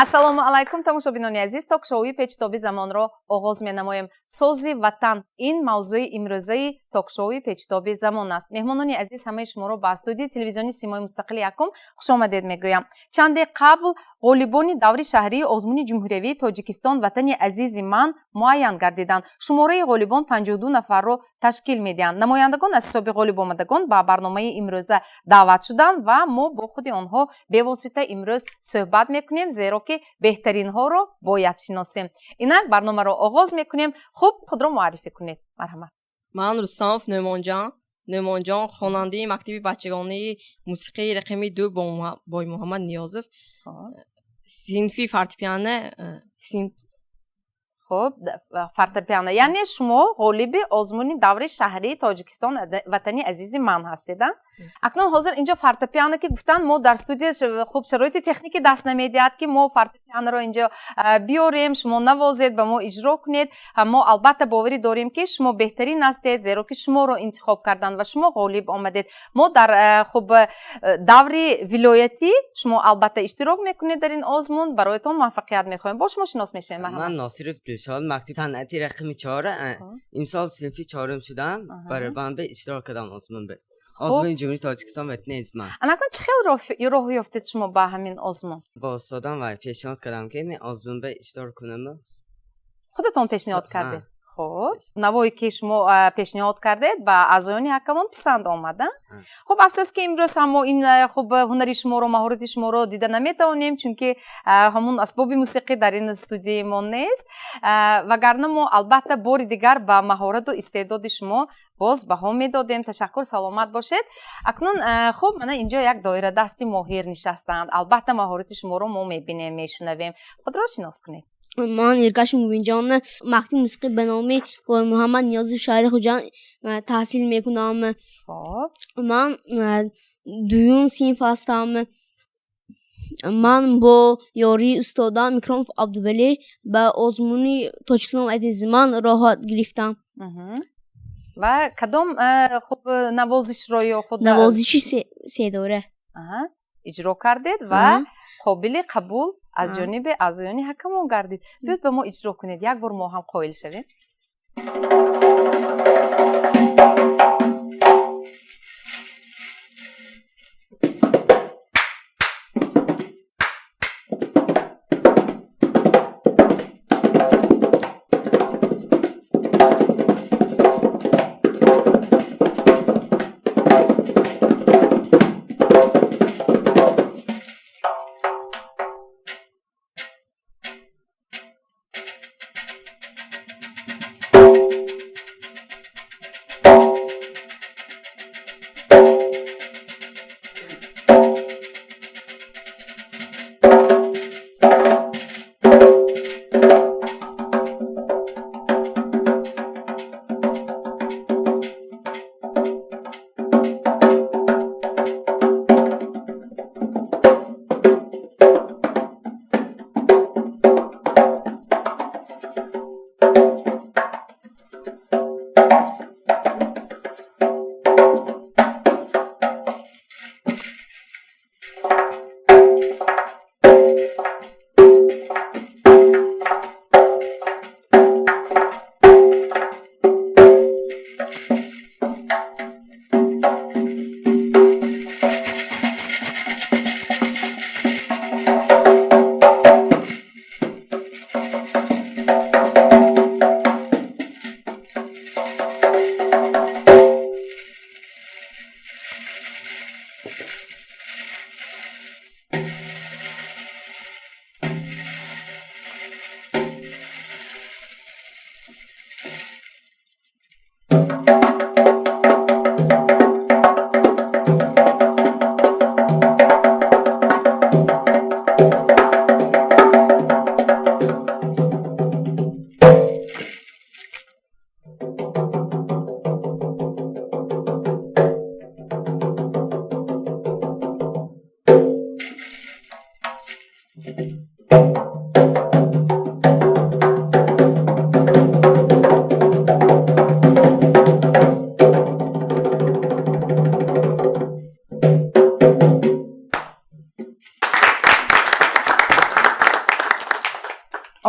Ассалому алайкум, тамошобинони азиз. Ток-шоуи Печитоби замонро оғоз менамоем. Сози ватан — ин мавзӯи имрӯзаи ток-шоуи Печитоби замон аст. Меҳмонони азиз, ҳамаи шуморо ба студияи телевизиони Симои мустақили якум хушомадед мегӯям. Чанде қабл ғолибони даври шаҳрии озмуни ҷумҳуриявии Тоҷикистон «Ватани азизи ман» муайян гардиданд. Шумораи ғолибон 52 нафарро ташкил медиҳанд. Намояндагон аз ҳисоби ғолибомадагон ба барномаи имрӯза даъват шуданд ва мо бо худи онҳо бевосита имрӯз суҳбат мекунем, зеро ки беҳтаринҳоро бояд шиносем. Инак барномаро оғоз мекунем. Хуб, худро муаррифӣ кунед, марҳамат. Ман Рустамов Нӯъмонҷон, Нӯъмонҷон, хонандаи мактаби бачагонаи мусиқии рақами 2 Боймуҳаммад Ниёзов, синфи фортепиано, синф. Хуб, фортепиано. Яъне шумо ғолиби озмуни даври шаҳрии Тоҷикистон «Ватани азизи ман» ҳастед, а? Акнун ҳозир инҷо фортепиано ки гуфтанд, мо дар студия, хуб, шароити техникӣ даст намедиҳад, ки мо фортепианоро инҷо биёрем, шумо навозед, ба мо иҷро кунед. Мо албатта боварӣ дорем, ки шумо беҳтарин ҳастед, зеро ки шуморо интихоб карданд ва шумо ғолиб омадед. Мо дар, хуб, даври вилоятӣ шумо албатта иштирок мекунед дар ин озмун. Бароятон муваффақият мехоҳем. Бо шумо шинос мешавем. Ман Носиров Дилшод, мактаби санъати рақами 4, имсол синфи чорум шудам, баробар ба иштирок кардам озмун ба озмуни Ҷумҳурии Тоҷикистон «Ватани азизи ман». Анакун чӣ хел роҳ ёфтед шумо ба ҳамин озмун? Бо устодам ва пешниҳод кардам, ки мен озмун ба иштирок кунам. Худатон пешниҳод кардед? Хуб, навое ки шумо пешниҳод кардед, ба аъзоёни ҳакамон писанд омад, а? Хуб, афсӯс, ки имрӯз ҳам мо ин, хуб, ҳунари шуморо, маҳорати шуморо дида наметавонем, чунки ҳамун асбоби мусиқӣ дар ин студияи мо нест, вагарна мо албатта бори дигар ба маҳорату истеъдоди шумо боз баҳо медодем. Ташаккур, саломат бошед. Акнун, хуб, мана инҷо як доирадасти моҳир нишастаанд. Албатта маҳорати шуморо мо мебинем, мешунавем. Худро шинос кунед. Ман Иргаши Мубинҷон, мактаби мусиқӣ ба номи Боймуҳаммад Ниёзов, шаҳри Хуҷанд таҳсил мекунам. Ман дуюм синф ҳастам. Ман бо ёрии устодам Икромов Абдувалӣ ба озмуни Тоҷикистон «Азизи ман» роҳ гирифтам. Ва кадом, хуб, навозишро ё худ Навозиши седора. Иҷро кардед ва қобили қабул аз ҷониби аъзоёни ҳакамон гардид. Биёед, ба мо иҷро кунед як бор, мо ҳам қоил шавем.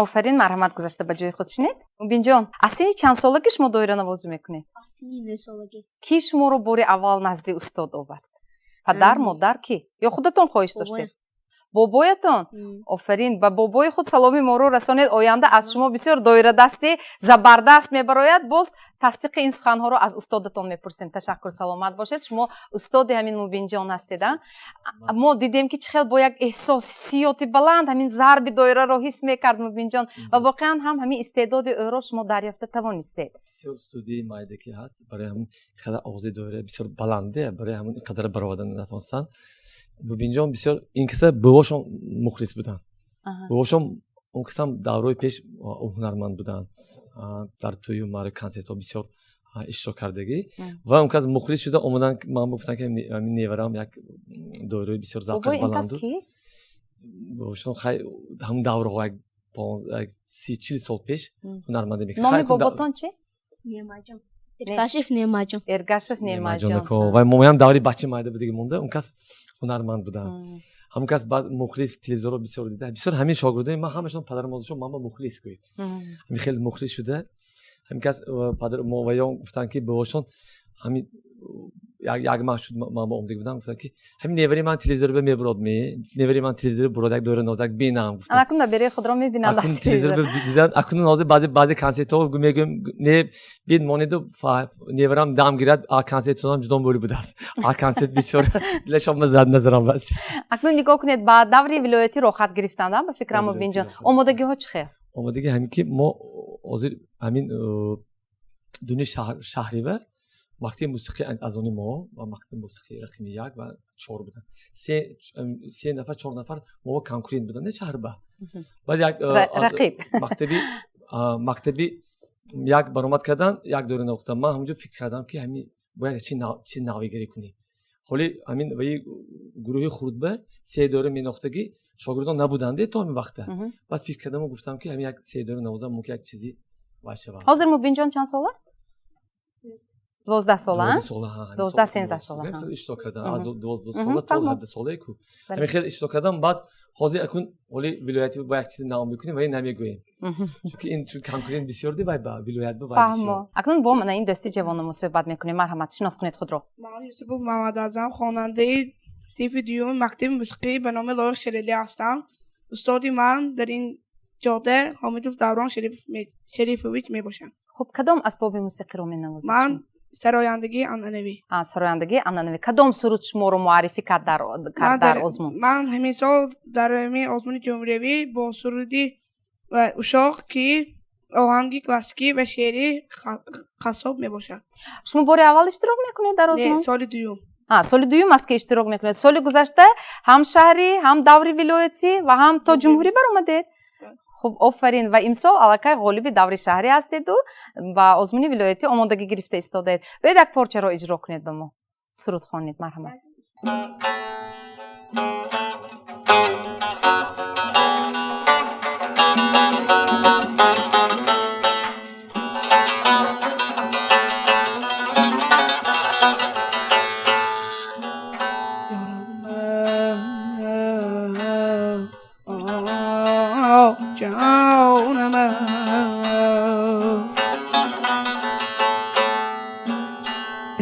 Офарин, марҳамат, гузашта ба ҷои худ шинед. Мубинҷон, аз синни чанд солагӣ шумо доиранавозӣ мекунед? Аз синни 9 солагӣ. Кӣ шуморо бори аввал назди устод овард? Падар, модар, кӣ? Ё худатон хоҳиш доштед? Бобоятон? Офарин, ба бобои худ саломи моро расонед. Оянда аз шумо бисёр доирадасти забардаст мебарояд. Боз тасдиқи ин суханҳоро аз устодатон мепурсем. Ташаккур, саломат бошед. Шумо устоди ҳамин Мубинҷон ҳастед, а? Мо дидем, ки чӣ хел бо як эҳсос, ҳиссиёти баланд ҳамин зарби доираро ҳис мекард Мубинҷон ва воқеан ҳам ҳамин истеъдоди ӯро шумо дарёфта тавонистед. Бисёр студияи майдакӣ ҳаст, барои ҳамин қадар овози доира бисёр баланде, барои ҳамин ин қадар баровардан натонистанд. Мубинҷон бисёр ин киса бувошон мухлис буданд. Бувошон он кисам даврои пеш ҳунарманд буданд. Дар тӯю мари консертҳо бисёр иштирок кардагӣ ва он кас мухлис шуда омадан, ман гуфтам, ки ҳамин неварам як доираи бисёр завқаш баланду. Бувошон хай ҳамун давраҳо як 30-40 сол пеш ҳунармандӣ мекард. Номи боботон чи? Неъматҷон. Эргашев Неъматҷон. Эргашев Неъматҷон. Ва моям даври бача майда будагӣ монда, он кас ҳунарманд буданд. Ҳамон кас баъд мухлис телевизорро бисёр дида. Бисёр ҳамин шогирдони ман ҳамашон падару модаршон ман ба мухлис гӯед. Ҳамин хеле мухлис шуда. Ҳамин кас падар моваён гуфтанд, ки бобошон ҳамин як маҳ шуд ман ба омдагӣ будам, гуфтанд, ки ҳамин невари ман телевизор ба мебурод ме, невари ман телевизор бурод, як доира нозак бинам гуфтанд. Акун набераи худро мебинанд. Акун телевизор дидан, акун ҳозир баъзе баъзе консертҳо мегӯем, не бин монеду неварам дам гирад, а консертҳоам ҷудо бӯли будааст. А консерт бисёр дилашон зад назарам бас. Акнун нигоҳ кунед, ба даври вилоятӣ роҳхат гирифтанд, ба фикрам, Мубинҷон. Омодагиҳо чӣ хел? Омодагӣ ҳамин ки мо ҳозир ҳамин дуни шаҳрива мактаби мусиқӣ аз они мо ва мактаби мусиқии рақами 1 ва 4 буданд. Се нафар, 4 нафар мо конкурент буданд шаҳрба. Баъд як рақиб мактаби 1 баромад карданд, як доира навохтанд. Ман ҳамонҷо фикр кардам, ки ҳамин бояд чи навигарӣ кунем. Ҳоли ҳамин ваи гурӯҳи хурдба се доира менохтагӣ шогирдон набуданд то ҳамин вақта. Баъд фикр кардаму гуфтам, ки ҳамин як се доира навозам мумкин як чизи вай шавад. Ҳозир Мубинҷон чанд сола? 12 сола? 12-13 сола. Иштирок кардам аз 12 сола то 17 солае ку. Ҳамин хел иштирок кардам. Баъд ҳозир акун ҳоли вилоятӣ бо як чизи нав мекунем ва ин намегӯем, чунки ин чун конкурент бисёр ди вай ба вилоят ба вай бисёр. Акнун бо мана ин дӯсти ҷавонамо суҳбат мекунем. Марҳамат, шинос кунед худро. Ман Юсупов Мамадазам, хонандаи синфи дуюми мактаби мусиқӣ ба номи Лоиқ Шералӣ ҳастам. Устоди ман дар ин ҷода Ҳомидов Даврон Шерифович мебошанд. Хуб, кадом асбоби мусиқиро менавозед? Ман сарояндагии анъанавӣ. Сарояндагии анъанавӣ. Кадом суруд шуморо муаррифӣ кард дар озмун? Ман ҳамин сол дар ҳамин озмуни ҷумҳуриявӣ бо суруди Ушоқ, ки оҳанги классикӣ ва шеъри қассоб мебошад. Шумо бори аввал иштирок мекунед дар озмун? Не, соли дуюм. Соли дуюм аст, ки иштирок мекунед. Соли гузашта ҳам шаҳрӣ, ҳам даври вилоятӣ ва ҳам то ҷумҳурӣ баромадед. Хуб, офарин, ва имсол аллакай ғолиби даври шаҳрӣ ҳастеду ба озмуни вилоятӣ омодагӣ гирифта истодаед. Биёед, як порчаро иҷро кунед ба мо. Суруд хонед, марҳамат.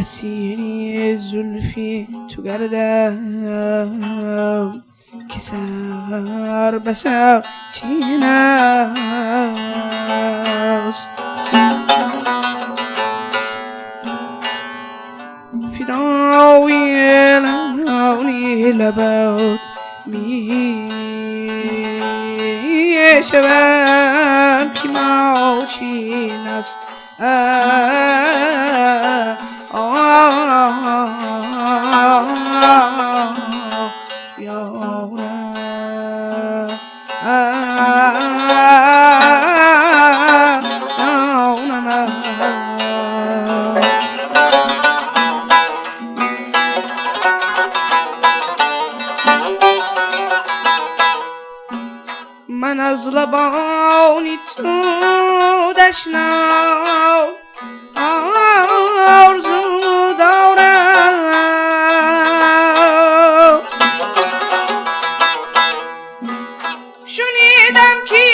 اسیری زلفی تو گردم که سر به سر چین است، فدای لونی لبات می شوم که ماشین است. من از لبانی تو دشنام آرزو دارم، شنیدم که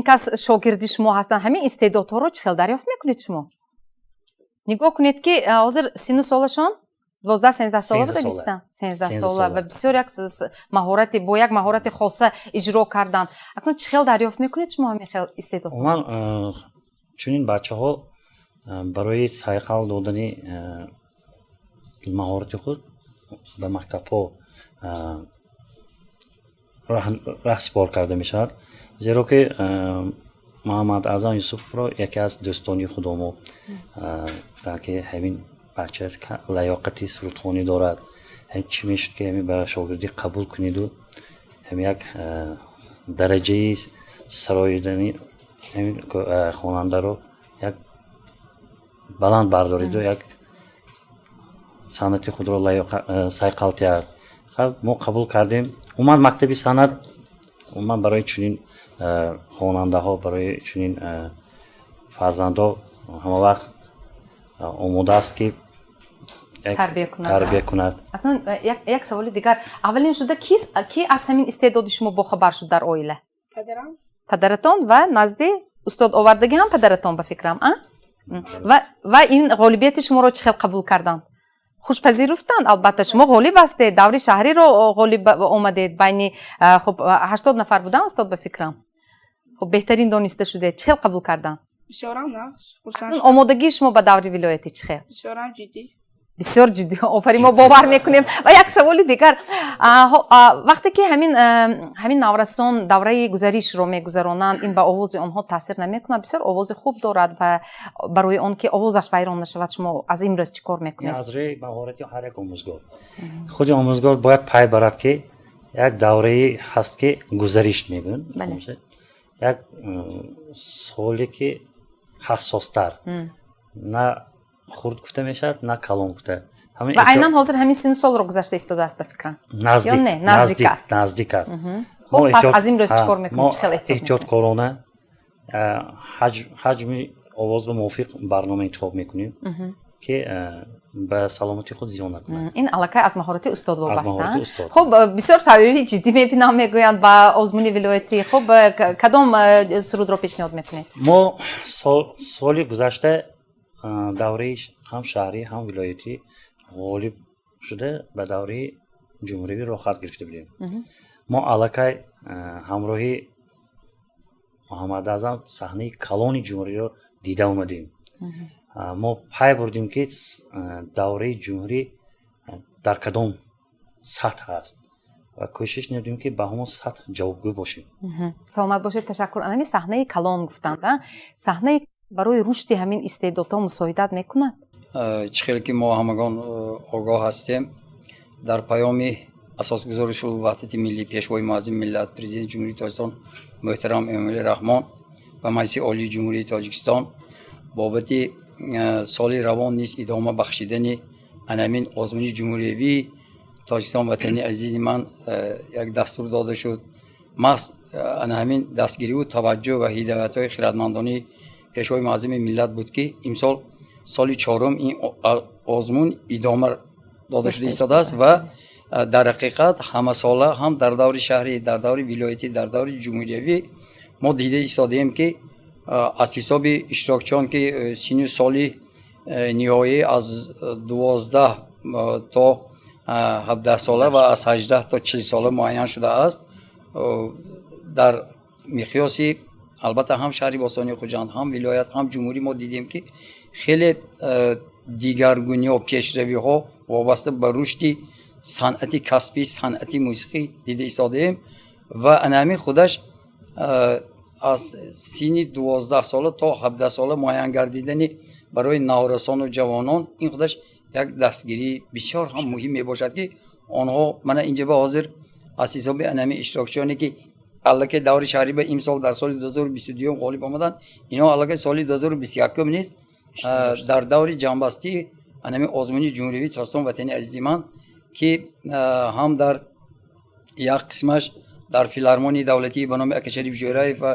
Кас шогирди шумо ҳастанд. Ҳамин истеъдодҳоро чӣ хел дарёфт мекунед шумо? Нигоҳ кунед, ки ҳозир сину солашон 12, 13 сола буда, бистан, 13 сола ва бисёр як маҳорати, бо як маҳорати хоса иҷро карданд. Акнун чӣ хел дарёфт мекунед шумо ҳамин хел истеъдод? Умуман, чунин бачаҳо барои сайқал додани маҳорати худ ба мактабҳо раҳсипор карда мешавад, зеро ки Муҳаммад Аъзам Юсуфро яке аз дӯстони худомо гуфтанд, ки ҳамин бача лаёқати сурудхонӣ дорад, чӣ мешуд, ки ҳамин ба шогирдӣ қабул куниду ҳам як дараҷаи сароидани ҳамин хонандаро як баланд бардориду як санъати худро сайқал диҳад. Мо қабул кардем. Умуман, мактаби санъат умуман барои чунин хонандаҳо, барои чунин фарзандҳо ҳама вақт омода аст, ки тарбия кунад. Акнун як саволи дигар. Аввалин шуда ки аз ҳамин истеъдоди шумо бохабар шуд дар оила? Падарам. Падаратон. Ва назди устод овардагӣ ҳам падаратон, ба фикрам, а? Ва ин ғолибияти шуморо чӣ хел қабул карданд? Хушпазируфтанд? Албатта, шумо ғолиб ҳастед, даври шаҳриро ғолиб омадед, байни, хуб, 80 нафар буданд, устод, ба фикрам. Хуб, беҳтарин дониста шудед. Чӣ хел қабул карданд? Бисёрам нағз, хурсанд. Омодагии шумо ба даври вилоятӣ чӣ хел? Бисёрам ҷиддӣ. Бисёр ҷиддӣ, офарин, мо бовар мекунем. Ва як саволи дигар. Вақте ки ҳамин наврасон давраи гузаришро мегузаронанд, ин ба овози онҳо таъсир намекунад? Бисёр овози хуб дорад ва барои он ки овозаш вайрон нашавад, шумо аз имрӯз чӣ кор мекунед? Аз рӯи маҳорати ҳар як омӯзгор. Худи омӯзгор бояд пай барад, ки як давраи ҳаст, ки гузариш мегӯянд, як соле ки ҳассостар, на хурд гуфта мешавад, на калон гуфта. Ва айнан ҳозир ҳамин сину солро гузашта истодааст, ба фикрам. Наздик. Наздик аст. Наздик аст. Хуб, пас аз имрӯз чӣ кор мекунед, чӣ хел? Эҳтиёткорона ҳаҷми овоз ба мувофиқ барнома интихоб мекунем, ки ба саломатии худ зиён накунад. Ин аллакай аз маҳорати устод вобаста. Хуб, бисёр тайёрии ҷиддӣ мебинам, мегӯянд, ба озмуни вилоятӣ. Хуб, кадом сурудро пешниҳод мекунед? Мо соли гузашта давраи ҳам шаҳрӣ, ҳам вилоятӣ ғолиб шуда, ба давраи ҷумҳуриявӣ роҳхат гирифта будем. Мо аллакай ҳамроҳи Муҳаммад Аъзам саҳнаи калони ҷумҳуриро дида омадем. Мо пай бурдем, ки давраи ҷумҳурӣ дар кадом сатҳ аст, ва кӯшиш намудем, ки ба ҳамон сатҳ ҷавобгӯ бошем. Саломат бошед, ташаккур. Анами саҳнаи калон гуфтанд, саҳнаи барои рушди ҳамин истеъдодҳо мусоидат мекунад? Чӣ хеле ки мо ҳамагон огоҳ ҳастем, дар паёми асосгузори сулҳу ваҳдати миллӣ, Пешвои муаззими миллат, Президенти Ҷумҳурии Тоҷикистон муҳтарам Эмомалӣ Раҳмон ба Маҷлиси Олии Ҷумҳурии Тоҷикистон бобати соли равон низ идома бахшидани анамин озмуни ҷумҳуриявии «Тоҷикистон ватани азизи ман» як дастур дода шуд. Маҳз ана ҳамин дастгириву таваҷҷӯҳ ва ҳидоятҳои хиратмандонии Пешвои муаззими миллат буд, ки имсол соли чорум ин озмун идома дода шуда истодааст. Ва дар ҳақиқат ҳамасола ҳам дар даври шаҳрӣ, дар даври вилоятӣ, дар даври ҷумҳуриявӣ мо дида истодаем, ки аз ҳисоби иштирокчиён, ки синну соли ниҳоӣ аз 12 то 17 сола ва аз 18 то 40 сола муайян шудааст, дар миқёси албатта ҳам шаҳри бостонии Хуҷанд, ҳам вилоят, ҳам ҷумҳурӣ мо дидем, ки хеле дигаргуниҳо, пешравиҳо вобаста ба рушди санъати касбӣ, санъати мусиқӣ дида истодаем. Ва ана ҳамин худаш аз синни 12 сола то 17 сола муайян гардидани барои наврасону ҷавонон, ин худаш як дастгирии бисёр ҳам муҳим мебошад, ки онҳо мана инҷа ба ҳозир аз ҳисоби ана ҳамин иштирокчиёне, ки аллакай даври шаҳрӣ ба имсол дар соли 2022 ғолиб омаданд, инҳо аллакай соли 2021 низ дар даври ҷамъбастии ана ҳамин озмуни ҷумҳуриявии «Тоҷикистон ватани азизи ман», ки ҳам дар як қисмаш дар филармонияи давлатии ба номи Акашариф Ҷӯраев ва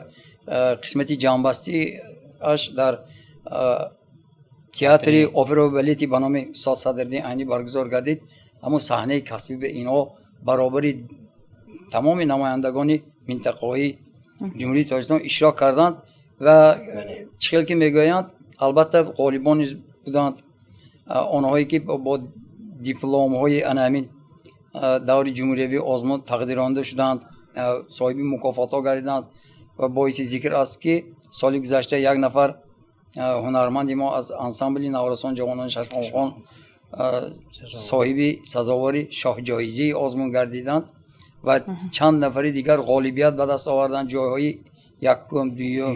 қисмати ҷамъбастиаш дар театри операву балети ба номи устод Садриддин Айнӣ баргузор гардид, ҳамон саҳнаи касбӣ ба инҳо баробари тамоми намояндагони минтақаҳои Ҷумҳурии Тоҷикистон иштирок карданд ва чӣ хел ки мегӯянд, албатта ғолибон низ буданд, онҳое ки бо дипломҳои ана ҳамин даври ҷумҳуриявии озмун тақдиронда шуданд, соҳиби мукофотҳо гардиданд. Ва боиси зикр аст, ки соли гузашта як нафар ҳунарманди мо аз ансамбли наврасон ҷавонони Шашмақом соҳиби сазовори шоҳҷоизаи озмун гардиданд ва чанд нафари дигар ғолибият ба даст оварданд, ҷойҳои якум, дуюм,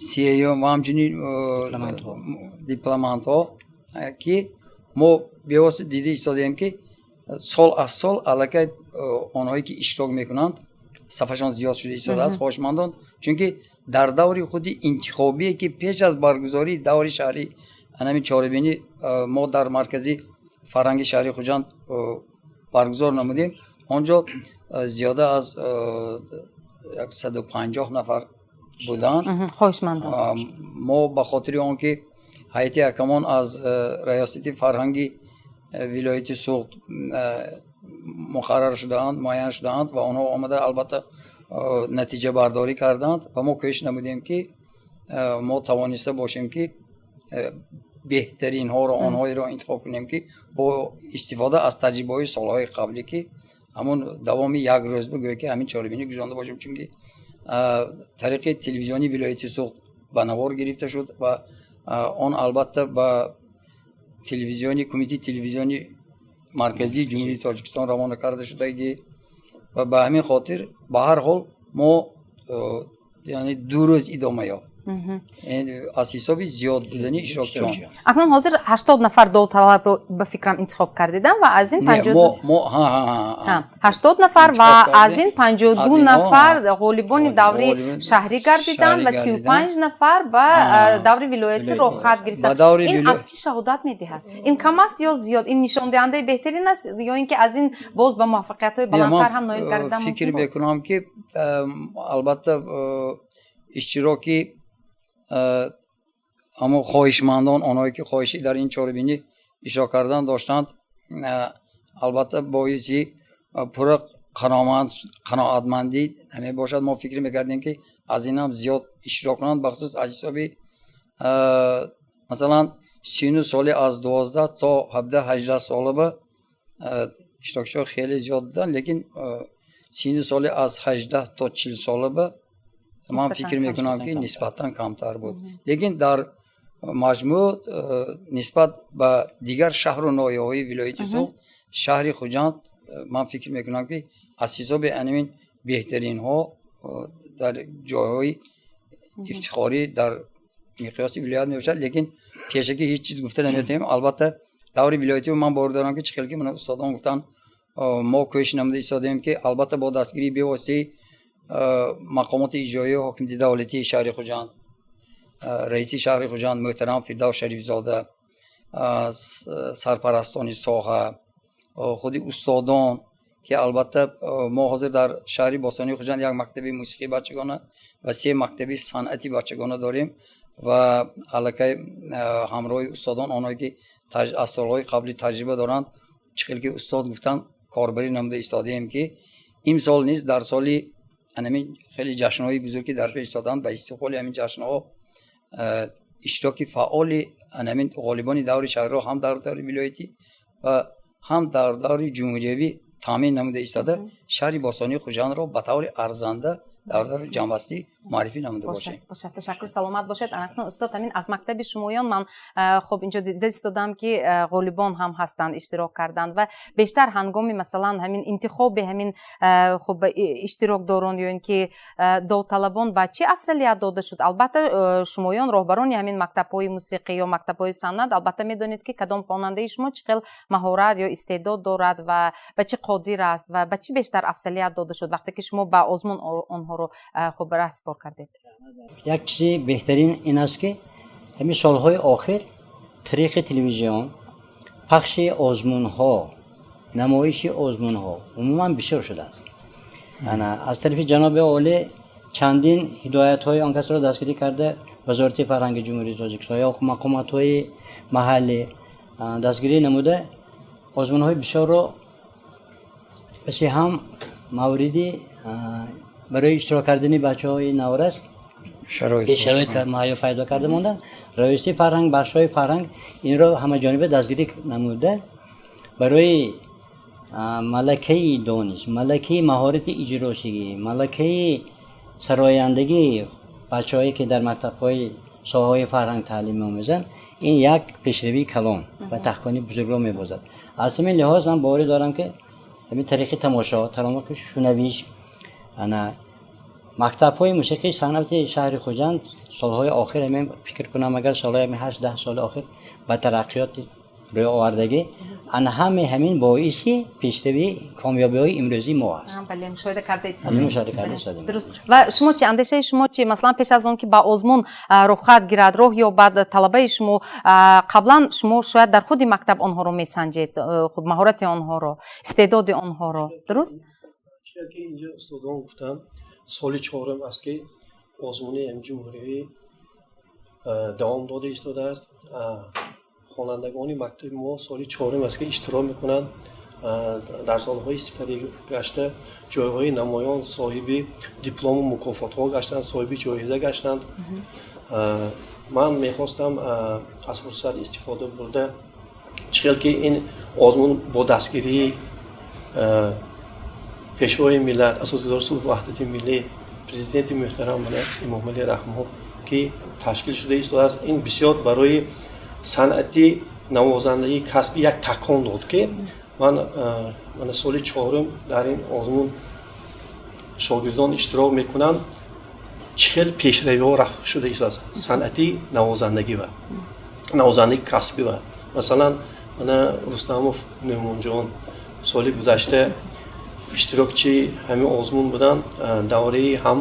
сеюм ва ҳамчунин дипломантҳо, ки мо бевосита дида истодаем, ки сол аз сол аллакай онҳое ки иштирок мекунанд, сафашон зиёд шуда истодааст, хоҳишмандон, чунки дар даври худи интихобие, ки пеш аз баргузории даври шаҳрӣ анами чорабинӣ мо дар маркази фарҳанги шаҳри Хуҷанд баргузор намудем, он ҷо зиёда аз 150 нафар буданд хоҳишмандон. Мо ба хотири он ки ҳайати ҳакамон аз раёсати фарҳанги вилояти Суғд муқаррар шудаанд, муайян шудаанд ва онҳо омада, албатта, натиҷабардорӣ карданд ва мо кӯшиш намудем, ки мо тавониста бошем, ки беҳтаринҳоро, онҳоеро интихоб кунем, ки бо истифода аз таҷрибаҳои солҳои қаблӣ, ки ҳамун давоми як рӯз бигӯя, ки ҳамин чорабинӣ гузаронда бошем, чунки тариқи телевизиони вилояти Суғд ба навор гирифта шуд ва он, албатта, ба телевизиони кумитаи телевизиони марказии Ҷумҳурии Тоҷикистон равона карда шудагӣ. Ва ба ҳамин хотир, ба ҳар ҳол, мо, яъне, 2 рӯз идома ёфт аз ҳисоби зиёд будани иштирокчиён. Акнун ҳозир 80 нафар довталабро, ба фикрам, интихоб кардидам ва аз ин 80 нафар ва аз ин 52 нафар ғолибони даври шаҳрӣ гардиданд ва 35 нафар ба даври вилоятӣ роҳхат гирифтанд. Ин аз чӣ шаҳодат медиҳад? Ин кам аст ё зиёд? Ин нишондиҳандаи беҳтарин аст ё ин ки аз ин боз ба муваффақиятҳои баландтар ҳам ноил гардан? Фикр мекунам, ки албатта иштироки ҳамон хоҳишмандон, онҳое ки хоҳиши дар ин чорабинӣ иштирок кардан доштанд, албатта, боиси пурра қаноатмандӣ мебошад. Мо фикр мекардем, ки аз ин ҳам зиёд иштирок кунанд, бахусус аз ҳисоби, масалан, сину соли аз 12 то 17-18 солаба иштирокчиҳо хеле зиёд буданд, лекин сину соли аз 18 то 40 солаба ман фикр мекунам, ки нисбатан камтар буд. Лекин дар маҷмӯъ нисбат ба дигар шаҳру ноҳияҳои вилояти Суғд, шаҳри Хуҷанд, ман фикр мекунам, ки аз ҳисоби анамин беҳтаринҳо дар ҷойҳои ифтихорӣ дар миқёси вилоят мебошад. Лекин пешакӣ ҳеҷ чиз гуфта наметавонем. Албатта, даври вилоятӣ ман бовар дорам, ки чӣ хел ки мана устодон гуфтанд, мо кӯшиш намуда истодаем, ки албатта бо дастгирии бевоситаи мақомоти иҷроияи ҳокимияти давлатии шаҳри Хуҷанд, раиси шаҳри Хуҷанд муҳтарам Фирдавс Шарифзода, сарпарастони соҳа, худи устодон, ки албатта мо ҳозир дар шаҳри бостонии Хуҷанд як мактаби мусиқии бачагона ва се мактаби санъати бачагона дорем ва аллакай ҳамроҳи устодон, онҳое ки аз солҳои қаблӣ таҷриба доранд, чӣ хел ки устод гуфтанд, корбарӣ намуда истодаем, ки имсол низ дар соли анамин хеле ҷашнҳои бузург, ки дар пеш истоданд, ба истиқболи ҳамин ҷашнҳо иштироки фаъоли анамин ғолибони даври шаҳрро ҳам дар даври вилоятӣ ва ҳам дар даври ҷумҳуриявӣ таъмин намуда истода, шаҳри бостонии Хуҷандро ба таври арзанда дар даври ҷамъбастӣ муаррифӣ намуда бошем. Бошад, ташаккур, саломат бошед. Анакнун, устод, ҳамин аз мактаби шумоён ман хуб инҷо дида истодам, ки ғолибон ҳам ҳастанд, иштирок карданд ва бештар ҳангоми, масалан, ҳамин интихоби ҳамин хуб иштирокдорон ё ин ки довталабон ба чӣ афзалият дода шуд? Албатта, шумоён, роҳбарони ҳамин мактабҳои мусиқӣ ё мактабҳои санъат, албатта, медонед, ки кадом хонандаи шумо чӣ хел маҳорат ё истеъдод дорад ва ба чӣ қодир аст ва ба чӣ бештар афзалият дода шуд, вақте ки шумо ба озмун онҳоро хуб раҳсипор кардед? Як чизи беҳтарин ин аст, ки ҳамин солҳои охир тариқи телевизион пахши озмунҳо, намоиши озмунҳо умуман бисёр шудааст. Аз тарафи ҷаноби олӣ чандин ҳидоятҳои он касро дастгирӣ карда, Вазорати фарҳанги Ҷумҳурии Тоҷикистон ё мақомотҳои маҳаллӣ дастгирӣ намуда, озмунҳои бисёрро паси ҳам мавриди Барои иштирок кардани бачаҳои наврас шароит муҳайё пайдо карда монданд. Раёсати фарҳанг, бахшҳои фарҳанг инро ҳамаҷониба дастгирӣ намуда, барои малакаи дониш, малакаи маҳорати иҷрошигӣ, малакаи сарояндагии бачаҳое ки дар мактабҳои соҳаҳои фарҳанг таълим меомезанд, ин як пешравии калон ва таҳкони бузургро мебозад. Аз ҳамин лиҳоз ман боварӣ дорам, ки ҳамин тариқи тамошо, таронаки шунавиш, ана мактабҳои мусиқии санъати шаҳри Хуҷанд солҳои охир, ҳамин фикр кунам, агар солҳои 8-10 соли охир ба тараққиёт рӯй овардагӣ, ана ҳамаи ҳамин боиси пешравии комёбиҳои имрӯзии мо аст. Бале, мушоҳида карда истодем. Мушоҳида карда истодем. Дуруст. Ва шумо чӣ, андешаи шумо чӣ? Масалан, пеш аз он ки ба озмун рухат гирад, роҳ ёбад талабаи шумо, қаблан шумо шояд дар худи мактаб онҳоро месанҷед, худ маҳорати онҳоро, истеъдоди онҳоро. Дуруст? Ки инҷо устодон гуфтанд, соли чорум аст, ки озмуни ҷумҳуриявӣ давом дода истодааст. Хонандагони мактаби мо соли чорум аст, ки иштирок мекунанд. Дар солҳои сипарӣ гашта ҷойҳои намоён соҳиби диплому мукофотҳо гаштанд, соҳиби ҷоиза гаштанд. Ман мехостам аз фурсат истифода бурда, чӣ хел ки ин озмун бо дастгирии пешвои миллат, асосгузори сулҳу ваҳдати миллӣ, президенти муҳтарам Эмомалӣ Раҳмон ки ташкил шуда истодааст, ин бисёр барои санъати навозандагии касбӣ як такон дод, ки ман соли чорум дар ин озмун шогирдон иштирок мекунанд. Чӣ хел пешравиҳо рафт шуда истодааст санъати навозандагӣ ва навозандагии касбӣ. Ва масалан, мана Рустамов Нӯъмонҷон соли гузашта иштирокчии ҳамин озмун буданд, давраи ҳам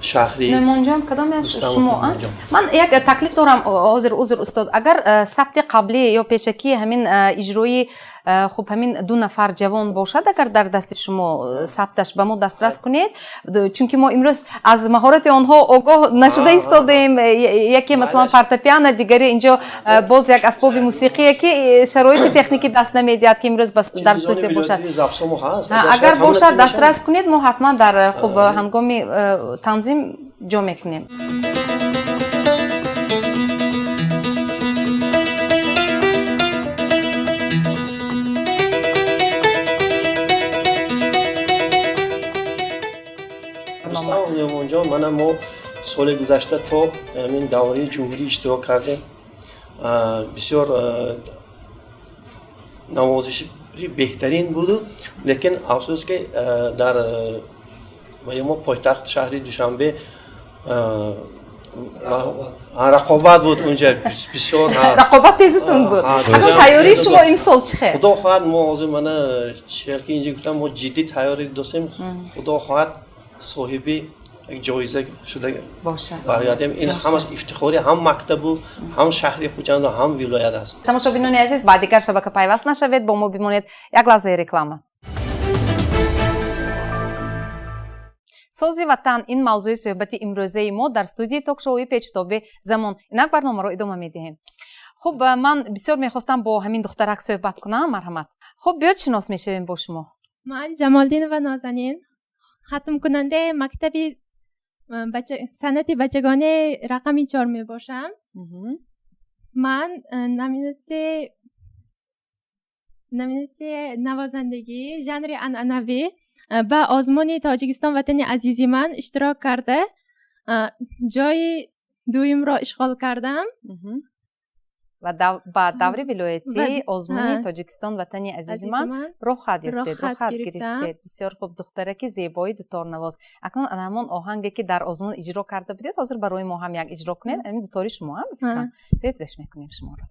шаҳри. Нӯъмонҷон кадоме аз шумо? Ман як таклиф дорам ҳозир, узр, устод, агар сабти қаблӣ ё пешакии ҳамин иҷрои хуб ҳамин ду нафар ҷавон бошад, агар дар дасти шумо сабташ, ба мо дастрас кунед, чунки мо имрӯз аз маҳорати онҳо огоҳ нашуда истодаем. Яке масалан фортепиано, дигаре инҷо боз як асбоби мусиқие, ки шароити техникӣ даст намедиҳад, ки имрӯз дар студия бошад. Агар бошад, дастрас кунед, мо ҳатман дар хуб ҳангоми танзим ҷо мекунем. Нӯъмонҷон, мана мо соли гузашта то ҳамин давраи ҷумҳурӣ иштирок кардем. Бисёр навозиши беҳтарин буду, лекин афсӯс, ки дар мо пойтахт шаҳри Душанбе рақобат буд, унҷа бисёр рақобат тезутун буд. Акун тайёрии шумо имсол чӣ хел? Худо хоҳад, мо ҳозир, мана чӣ ки инҷа гуфтам, мо ҷиддӣ тайёрӣ достем. Худо хоҳад, соҳиби як ҷоиза шуда баргардем. Ин ҳамаш ифтихори ҳам мактабу, ҳам шаҳри Хуҷанду, ҳам вилоят аст. Тамошобинони азиз, ба дигар шабака пайваст нашавед, бо мо бимонед. Як лаҳзаи реклама. Сози ватан — ин мавзӯи суҳбати имрӯзаи мо дар студияи ток-шоуи Печтоби замон. Инак барномаро идома медиҳем. Хуб, ман бисёр мехостам бо ҳамин духтарак суҳбат кунам. Марҳамат. Хуб, биёд, шинос мешавем бо шумо. Ман Ҷамолиддинова Нозанин, хатмкунандаи мактаби санъати бачагонаи рақами 4 мебошам. Ман номинатсияи навозандагӣ жанри анъанавӣ ба озмуни Тоҷикистон ватани азизи ман иштирок карда, ҷои дуюмро ишғол кардам. Ва ба даври вилоятии озмуни Тоҷикистон ватани азизи ман роҳхат ёфтед, роҳхат гирифтед. Бисёр хуб, духтараки зебои дуторнавоз. Акнун ана ҳамон оҳанге, ки дар озмун иҷро карда будед, ҳозир барои мо ҳам як иҷро кунед. Ҳамин дутори шумо ҳам, фикрам. Биёед, гӯш мекунем шуморо.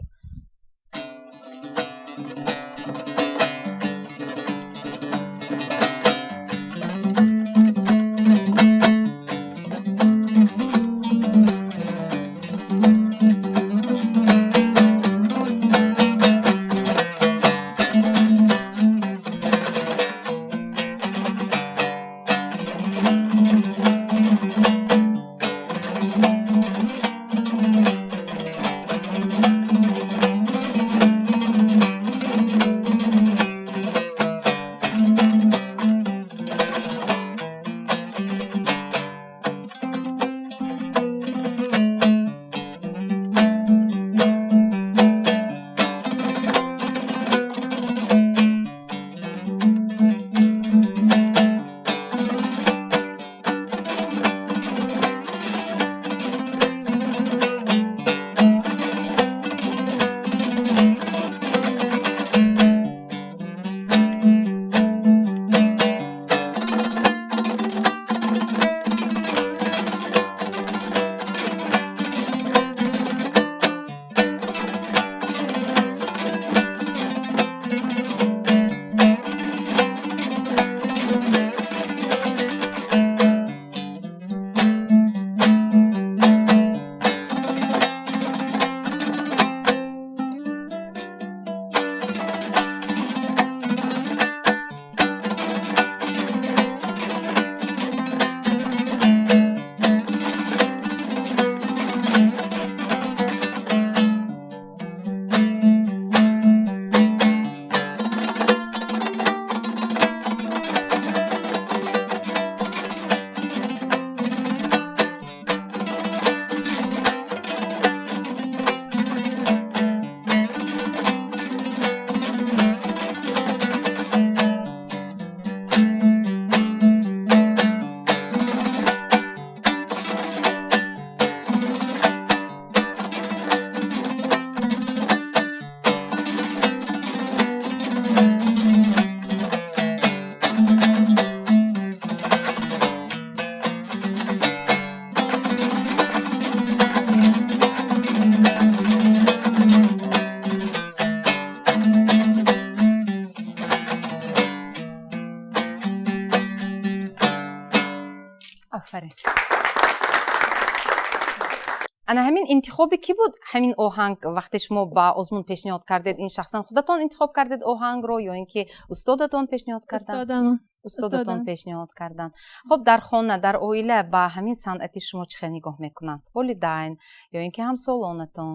Ана ҳамин интихоби кӣ буд, ҳамин оҳанг, вақте шумо ба озмун пешниҳод кардед? Ин шахсан худатон интихоб кардед оҳангро ё ин ки устодатон пешниҳод карданд? Устодам. Устодатон пешниҳод карданд. Хуб, дар хона, дар оила ба ҳамин санъати шумо чӣ хел нигоҳ мекунанд, волидайн ё ин ки ҳамсолонатон?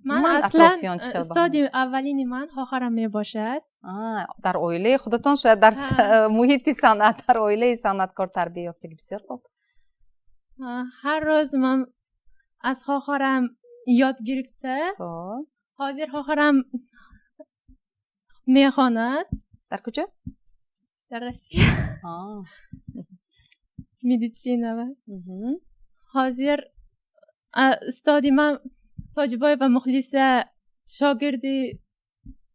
Ман аслан устоди аввалини ман хоҳарам мебошад. Дар оилаи худатон, шояд дар муҳити санъат, дар оилаи санъаткор тарбия ёфтагӣ. Бисёр хуб. Ҳар рӯз ман аз хоҳарам ёд гирифта, ҳозир хоҳарам мехонад. Дар куҷо? Дар Россия, медицина. Ҳозир устоди ман Тоҷибоева Мухлиса, шогирди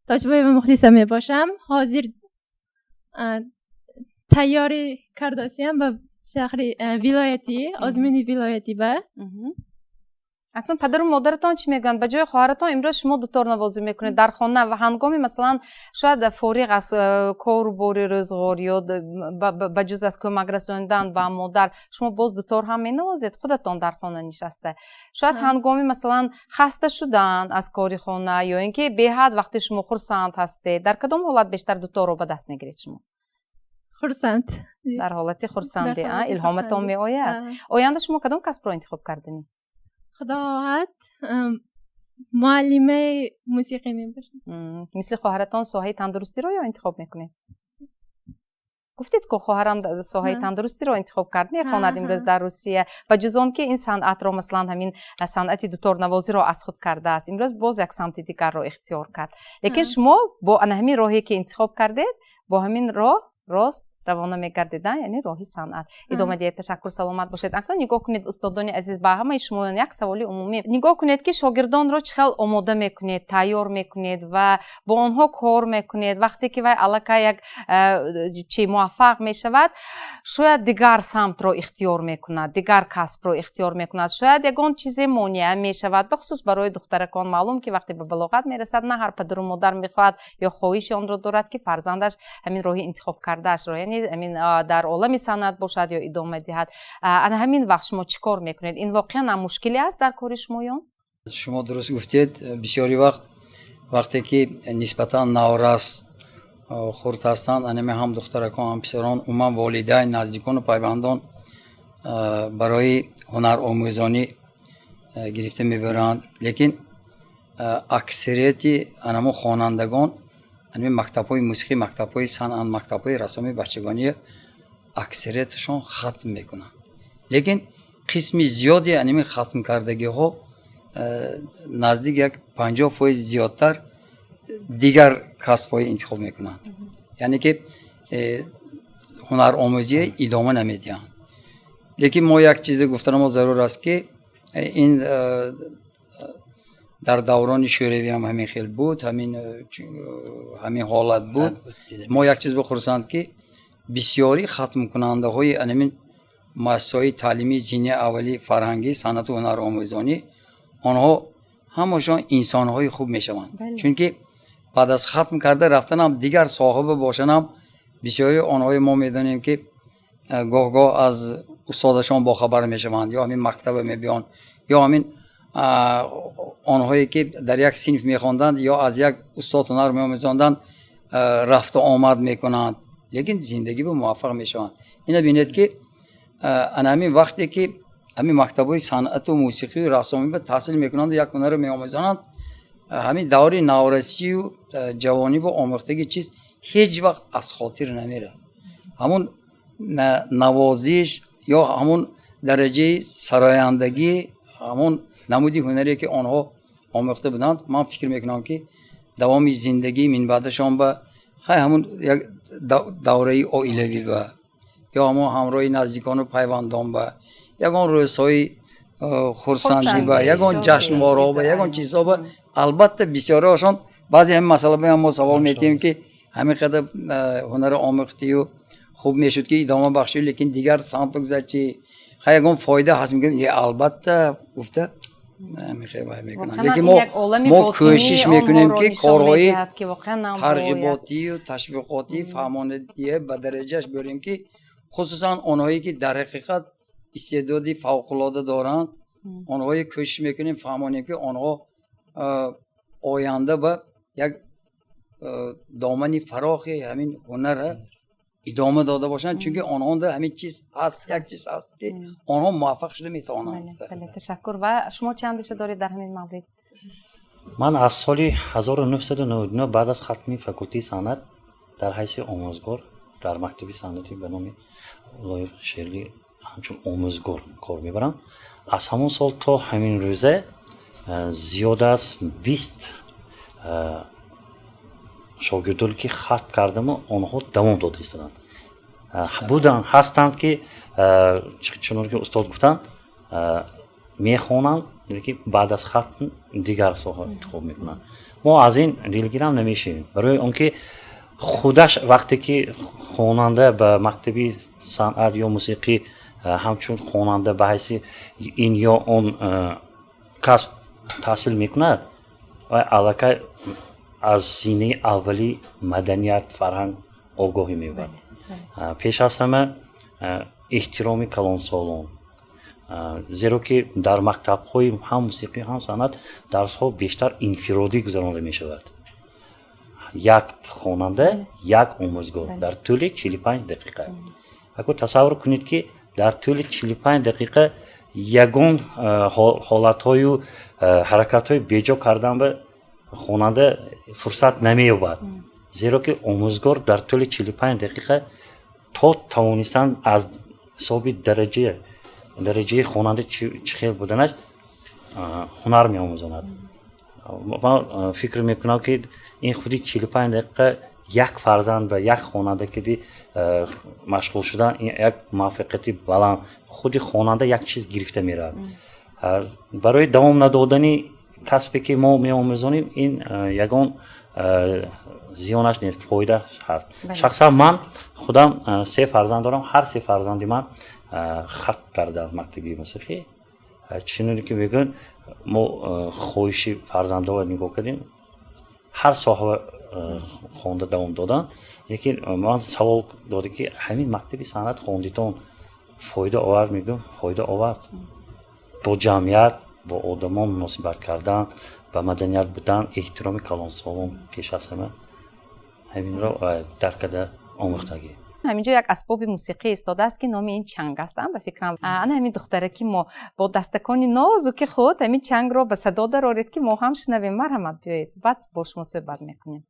Тоҷибоева Мухлиса мебошам. Ҳозир тайёрӣ кардосиям ба шаҳри вилоятӣ, озмуни вилоятӣ ба. Акнун падару модаратон чӣ мегӯянд? Ба ҷои хоҳаратон имрӯз шумо дуторнавозӣ мекунед дар хона ва ҳангоми, масалан, шояд фориғ аз кору бори рӯзғор ё ба ҷуз аз кӯмак расонидан ба модар, шумо боз дутор ҳам менавозед худатон дар хона нишаста. Шояд ҳангоми, масалан, хаста шудан аз кори хона ё ин ки беҳад вақте шумо хурсанд ҳастед, дар кадом ҳолат бештар дуторро ба даст мегиред шумо? Хурсанд. Дар ҳолати хурсандӣ илҳоматон меояд. Оянда шумо кадом касбро интихоб карданӣ? Худо хоҳад, муаллимаи мусиқӣ мебошам. Мисли хоҳаратон соҳаи тандурустиро ё интихоб мекунед? Гуфтед, ку хоҳарам соҳаи тандурустиро интихоб кард, мехонад имрӯз дар Русия. Ба ҷуз он ки ин санъатро, масалан, ҳамин санъати дуторнавозиро аз худ кардааст, имрӯз боз як самти дигарро ихтиёр кард. Лекин шумо бо ана ҳамин роҳе ки интихоб кардед, бо ҳамин роҳ рост равона мегардед, яъне роҳи санъат идома диҳед. Ташаккур, саломат бошед. Акнун нигоҳ кунед, устодони азиз, ба ҳамаи шумоён як саволи умумӣ. Нигоҳ кунед, ки шогирдонро чӣ хел омода мекунед, тайёр мекунед ва бо онҳо кор мекунед. Вақте ки вай аллакай як чи муваффақ мешавад, шояд дигар самтро ихтиёр мекунад, дигар касбро ихтиёр мекунад, шояд ягон чизе монеа мешавад. Бахусус барои духтаракон маълум, ки вақте ба балоғат мерасад, на ҳар падару модар мехоҳад ё хоҳиши онро дорад, ки фарзандаш ҳамин роҳи интихоб кардаашро, яъне ҳамин дар олами санъат бошад ё идома диҳад. Ана ҳамин вақт шумо чӣ кор мекунед? Ин воқеан ам мушкиле аст дар кори шумоён? Шумо дуруст гуфтед. Бисёри вақт, вақте ки нисбатан наврас, хурд ҳастанд, анаме ҳам духтаракон, ҳам писарон, умуман волидайн, наздикону пайвандон барои ҳунаромӯзонӣ гирифта мебаранд. Лекин аксарияти анамо хонандагон ҳамин мактабҳои мусиқӣ, мактабҳои санъат, мактабҳои рассомии бачагонӣ аксарияташон хатм мекунанд. Лекин қисми зиёди аними хатмкардагиҳо, наздик як 50% зиёдтар дигар касбҳои интихоб мекунанд, яъне ки ҳунаромӯзие идома намедиҳанд. Лекин мо як чизе гуфтанамо зарур аст, ки ин дар даврони шӯравӣ ҳам ҳамин хел буд, ҳамин ҳолат буд. Мо як чиз бихурсанд, ки бисёри хатмкунандаҳои анамин муассисаҳои таълимии зинияи аввали фарҳангӣ, санъату ҳунаромӯзонӣ, онҳо ҳамашон инсонҳои хуб мешаванд, чунки баъд аз хатм карда рафтанам дигар соҳиба бошанам, бисёри онҳои мо медонем, ки гоҳ-гоҳ аз устодашон бохабар мешаванд ё ҳамин мактаба мебиёнд, ё ҳамин онҳое ки дар як синф мехонданд ё аз як устод ҳунар меомӯзонданд, рафту омад мекунанд, лекин зиндагӣ ба муваффақ мешаванд. Ина бинед, ки ана ҳамин вақте ки ҳамин мактабҳои санъату мусиқию рассомӣ ба таҳсил мекунанду як ҳунарро меомӯзонанд, ҳамин даври наврасию ҷавонибу омӯхтаги чиз ҳеҷ вақт аз хотир намерад. Ҳамун навозиш ё ҳамун дараҷаи сарояндагӣ, ҳамун намуди ҳунаре ки онҳо омӯхта буданд, ман фикр мекунам, ки давоми зиндагии минбаъдашон ба хай ҳамун як давраи оилавӣ ба ё ҳамон ҳамроҳи наздикону пайвандон ба ягон рӯзҳои хурсандӣ ба ягон ҷашнворҳо ба ягон чизҳо ба албатта бисёриҳошон баъзе ҳамин масъала ба мо савол метиҳем, ки ҳамин қадар ҳунарро омӯхтию хуб мешуд, ки идома бахшӣ, лекин дигар самт бигузар, чи хай ягон фоида ҳаст? Мегӯем, албатта, гуфта мекунанд. Лекин мо кӯшиш мекунем, ки корҳои тарғиботию ташвиқотӣ, фаҳмонидие ба дараҷааш биёрем, ки хусусан онҳое ки дар ҳақиқат истеъдоди фавқулода доранд. Онҳое кӯшиш мекунем фаҳмонем, ки онҳо оянда ба як домани фарохи ҳамин ҳунарра идома дода бошанд, чунки онҳонда ҳамин чиз ҳаст, як чиз ҳаст, ки онҳо муваффақ шуда метавонанд. Ташаккур. Ва шумо чӣ андеша доред дар ҳамин маврид? Ман аз соли 1999 баъд аз хатми факултети санъат дар ҳайси омӯзгор дар мактаби санъатӣ ба номи Лоиқ Шералӣ ҳамчун омӯзгор кор мебарам. Аз ҳамон сол то ҳамин рӯза зиёда аз 20 шогирдоне ки хатм кардаму онҳо давом дода истоданд. Буданд, ҳастанд, ки чунон ки устод гуфтанд, мехонанд, ки баъд аз хатм дигар соҳа интихоб мекунанд. Мо аз ин дилгирам намешавем, барои он ки худаш вақте ки хонанда ба мактаби санъат ё мусиқӣ ҳамчун хонанда ба ҳайси ин ё он касб таҳсил мекунад, ва аллакай аз зинаи аввали маданият, фарҳанг огоҳӣ меёбад. Пеш аз ҳама эҳтироми калонсолон, зеро ки дар мактабҳои ҳам мусиқӣ, ҳам санъат дарсҳо бештар инфиродӣ гузаронда мешавад. Як хонанда, як омӯзгор дар тӯли 45 дақиқа. Ако тасаввур кунед, ки дар тӯли 45 дақиқа ягон ҳолатҳою ҳаракатҳои беҷо кардан ба хонанда фурсат намеёбад, зеро ки омӯзгор дар тӯли 45 дақиқа то тавонистан аз ҳисоби дараҷаи хонанда чӣ хел буданаш ҳунар меомӯзонад. Ман фикр мекунам, ки ин худи 45 дақиқа як фарзанд ба як хонанда киди машғул шудан, ин як муваффақияти баланд, худи хонанда як чиз гирифта меравад. Барои давом надодани касбе ки мо меомӯзонем, ин ягон зиёнаш нест, фоида ҳаст. Шахсан ман худам се фарзанд дорам, ҳар се фарзанди ман хатм карданд мактаби мусиқӣ. Чуноне ки мегӯянд, мо хоҳиши фарзандҳоро нигоҳ кардем, ҳар соҳа хонда давом доданд. Лекин ман савол додем, ки ҳамин мактаби санъат хондитон фоида овард? Мегӯям, фоида овард. Бо ҷамъият, бо одамон муносибат кардан, ба маданият будан, эҳтироми калонсолон пеш аз ҳама, ҳаминро дарк карда омӯхтагӣ. Ҳаминҷо як асбоби мусиқӣ истодааст, ки номи ин чанг аст, ба фикрам. Ана ҳамин духтараки мо бо дастакони нозуки худ ҳамин чангро ба садо дароред, ки мо ҳам шунавем. Марҳамат, биёед, баъд бо шумо суҳбат мекунем.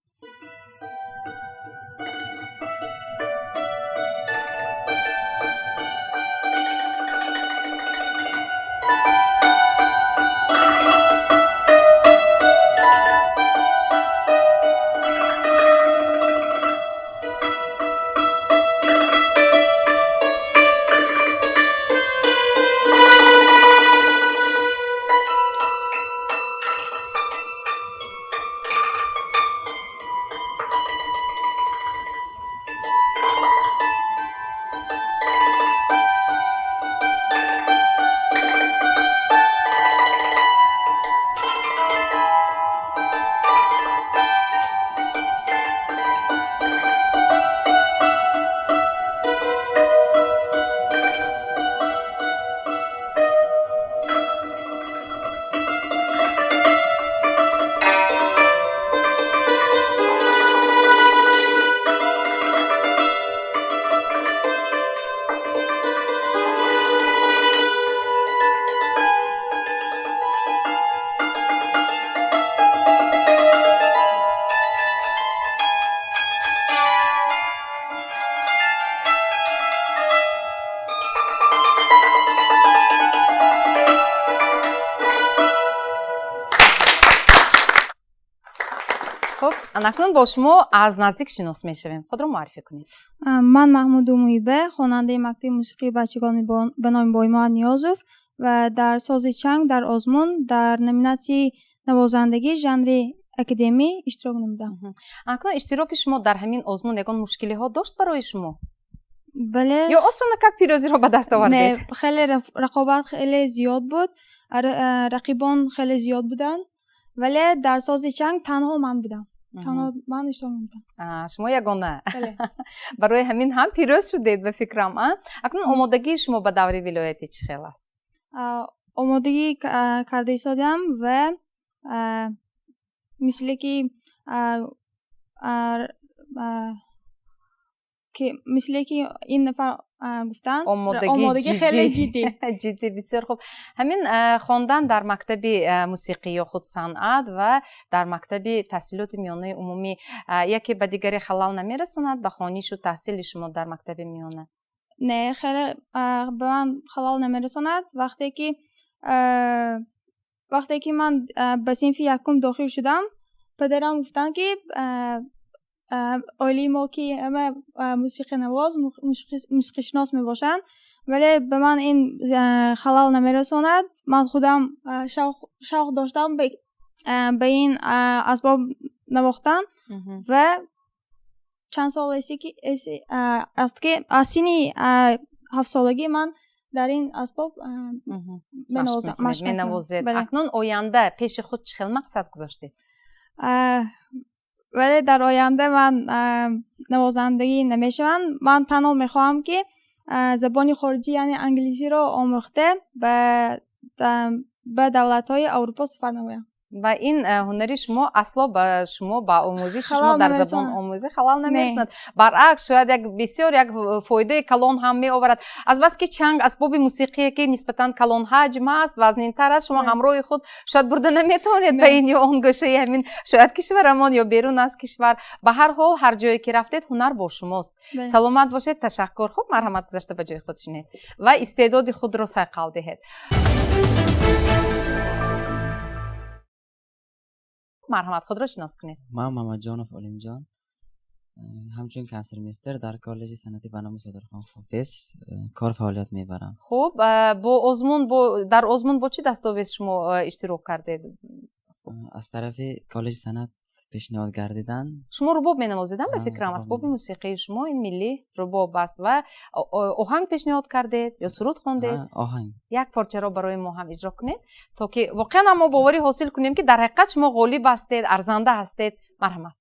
Хуб, акнун бо шумо аз наздик шинос мешавем. Худро муаррифӣ кунед. Ман Маҳмуду Муҳиба, хонандаи мактаби мусиқии бачагони ба номи Боймуҳаммад Ниёзов ва дар сози чанг дар озмун дар номинатсияи навозандагӣ жанри академӣ иштирок намудам. Акнун иштироки шумо дар ҳамин озмун ягон мушкилиҳо дошт барои шумо? Бале. Ё осона как пирӯзиро ба даст овардед? Не, хеле рақобат хеле зиёд буд, рақибон хеле зиёд буданд, вале дар сози чанг танҳо ман будам. Танҳо ман иштирок намудам. Шумо ягона. Барои ҳамин ҳам пирӯз шудед, ба фикрам. Акнун омодагии шумо ба даври вилоятӣ чӣ хел аст? Омодагӣ карда истодам ва мисле ки мисле ки ин нафар гуфтанд, омодагӣ хеле ҷиддӣ. Ҷиддӣ, бисёр хуб. Ҳамин хондан дар мактаби мусиқӣ ё худ санъат ва дар мактаби таҳсилоти миёнаи умумӣ яке ба дигаре халал намерасонад ба хонишу таҳсили шумо дар мактаби миёна? Не, хеле ба ман халал намерасонад. Вақте ки ман ба синфи якум дохил шудам, падарам гуфтанд, ки оилаи мо ки ҳама мусиқинавоз, мусиқишинос мебошанд, вале ба ман ин халал намерасонад. Ман худам шавқ доштам ба ин асбоб навохтан ва чанд сол аст, ки аз синни 7-солагӣ ман дар ин асбоб менавозед. Акнун оянда пеши худ чӣ хел мақсад гузоштед? Вале дар оянда ман навозандагӣ намешавам. Ман танҳо мехоҳам, ки забони хориҷӣ, яъне англисиро омӯхта, ба давлатҳои Аврупо сафар намоям. Ва ин ҳунари шумо асло ба шумо, ба омӯзиши шумо дар забономӯзӣ халал намерасонад. Баръакс, шояд як бисёр як фоидаи калон ҳам меоварад, азбаски чанг асбоби мусиқие, ки нисбатан калонҳаҷм аст, вазнинтар аст. Шумо ҳамроҳи худ шояд бурда наметавонед ба ин ё он гӯшаи ҳамин шояд кишварамон ё берун аз кишвар. Ба ҳар ҳол, ҳар ҷое ки рафтед, ҳунар бо шумост. Саломат бошед, ташаккур. Хуб, марҳамат, гузашта ба ҷои худ шинед ва истеъдоди худро сайқал диҳед. Марҳамат, худро шинос кунед. Ман Мамаджонов Олимҷон, ҳамчун консертмейстер дар коллеҷи санъатӣ ба номи Содирхон Ҳофиз кор фаъолият мебарам. Хуб, бо озмун, дар озмун бо чӣ дастовез шумо иштирок кардед? Аз тарафи коллеҷи санъат пешниҳод гардидан. Шумо рубоб менавозедам, ба фикрам, асбоби мусиқии шумо ин миллӣ рубоб аст. Ва оҳанг пешниҳод кардед ё суруд хондед? Оҳанг. Як порчаро барои мо ҳам иҷро кунед, то ки воқеан мо боварӣ ҳосил кунем, ки дар ҳақиқат шумо ғолиб ҳастед, арзанда ҳастед. Марҳамат.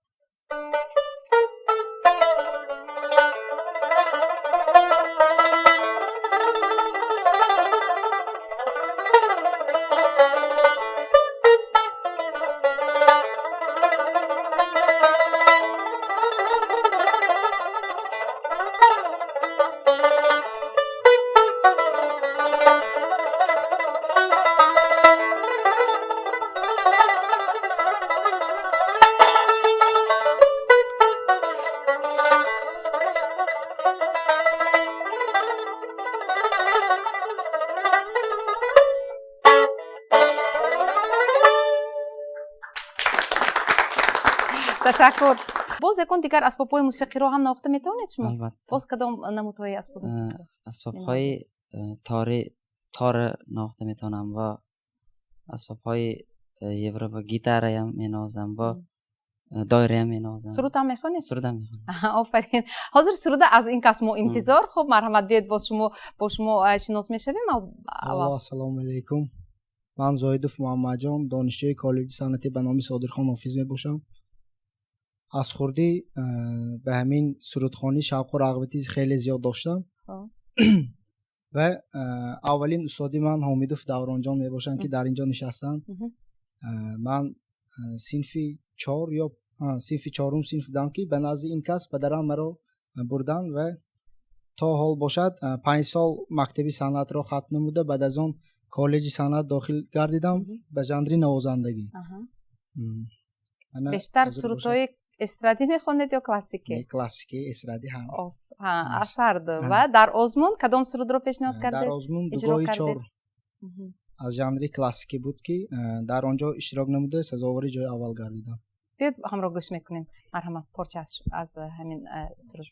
Ташаккур. Боз ягон дигар асбобҳои мусиқиро ҳам навохта метавонед шумо? Албатта. Боз кадом намудҳои асбоби мусиқиро? Асбобҳои тори, тора навохта метавонам ва асбобҳои Европа, гитараям менавозам ва доираям менавозам. Суруд ҳам мехонед? Сурудам мехонам. Офарин. Ҳозир суруда аз ин кас мо интизор. Хуб, марҳамат, биёед, боз шумо, бо шумо шинос мешавем аввал. Ассалому алайкум, ман Зоидов Муҳаммадҷон, донишҷӯи коллеҷи санъатӣ ба номи Содирхон Ҳофиз мебошам. Аз хурдӣ ба ҳамин сурудхонӣ шавқу рағбати хеле зиёд доштам ва аввалин устоди ман Ҳомидов Давронҷон мебошанд, ки дар ин ҷо нишастанд. Ман синфи чор ё синфи чорум синф будам, ки ба назди ин кас падарам маро бурданд ва то ҳол бошад 5 сол мактаби санъатро хатм намуда, баъд аз он коллеҷи санъат дохил гардидам ба жанри навозандагӣ. Бештар сурудҳои эстрадӣ мехонед ё классикӣ? Классикӣ, эстрадӣ ҳам. Аз ҳарду. Ва дар озмун кадом сурудро пешниҳод кардед? Дар озмун Дугоҳи чор аз жанри классикӣ буд, ки дар он ҷо иштирок намуда, сазовори ҷои аввал гардидам. Биёед, ҳамроҳ гӯш мекунем. Марҳамат, порча аз ҳамин суруд.